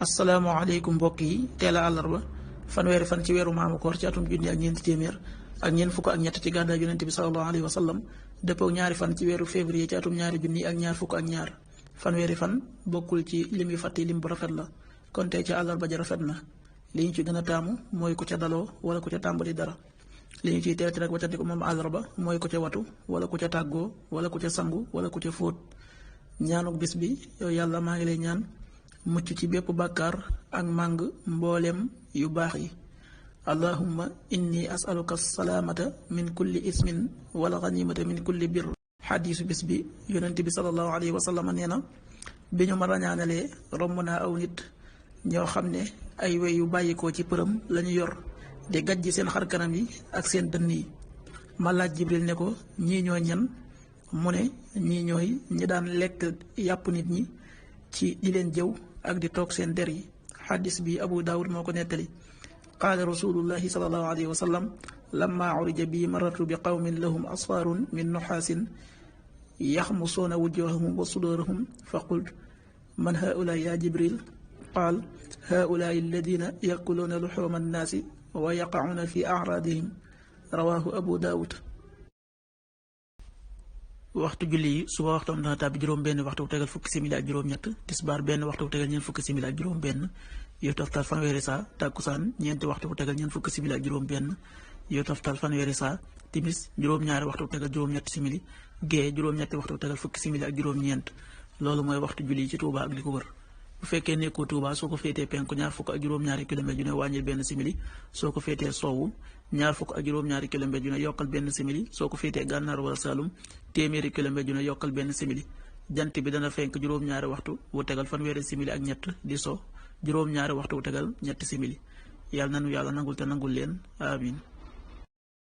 asalaamaaleykum mbokk yi teel a àllarba fanweeri fan ci weeru maamu koor ci atum junni ak ñeenti téeméer ak ñeent fukk ak ñett ci gàddaay yonente bi sallallahu alayhi wa sallam dëppoo ñaari fan ci weeru février ci atum ñaari junni ak ñaar fukk ak ñaar fanweeri fan bokkul ci lim yu fàtte lim bu rafet la kon tey ci àllarba ja rafet na li ñu ci gën a taamu mooy ku ca daloo wala ku ca tàmbali dara li ñu ciy teeti rek waccandiku moom àllarba mooy ku ca watu wala ku ca tàggoo wala ku ca sangu wala ku ca fóot ñaanuk bis bi yow yàlla maa ngi lay ñaan mucc ci bépp bàkkaar ak màng mbooleem yu baax yi allahumma inni asaluka salaamata min kulli ismin wala ganimata min kulli bir xadiisu bis bi yonent bi sallallahu alayhi wa sallam nee na bi ñu ma rañaanalee romb naa aw nit ñoo xam ne ay wey yu bàyyikoo ci përëm lañu yor di gàjj seen xar kanam yi ak seen dënn yi ma laaj jibril ne ko ñii ñooy ñan mu ne ñii ñooy ñi daan lekk yàpp nit ñi ci di leen jëw ak di toog seen der yi xaddis bi abu daawud moo ko nettali qaala rasulullahi salallahu alayhi wa sallam lamma urija bi marartu bi qawmin lahum asfaarun min nuxaasin yaxmusuuna wujuhahum wa sudurahum fa qult man haulaa ya jibril qaal haulaa alladina yakuluuna luxuuma annaasi wa yaqacuuna fi acraadihim rawaahu abu daawud. waxtu julli yi suba waxtoom dana tàbbi juróom benn waxtu bu tegal fukki simili ak juróom ñett tisbaar benn waxtu bu tegal ñeent fukki simili ak juróom benn yu toftal fanweeri saa tàkkusaan ñeenti waxtu bu tegal ñeent fukki simili ak juróom benn yu toftal fanweeri saa timis juróom-ñaari waxtu bu tegal juróom-ñetti simili gee juróom-ñetti waxtu bu tegal fukki simili ak juróom-ñeent loolu mooy waxtu julli yi ci Touba ak li ko wër bu fekkee nekkoo Touba soo ko féetee penku ñaar fukk ak juróom-ñaari kilomètre yu ne wàññil benn simili soo ko féetee sowwu ñaar fukk ak juróom-ñaari kilomètre yu ne yokkal benn simili soo ko féetee gànnaar wala Saalum téeméeri kilomètre yu ne yokkal benn simili jant bi dana fenk juróom-ñaari waxtu bu tegal fanweeri simili ak ñett di so juróom-ñaari waxtu bu tegal ñetti simili yàlla nanu yàlla nangul te nangul leen amin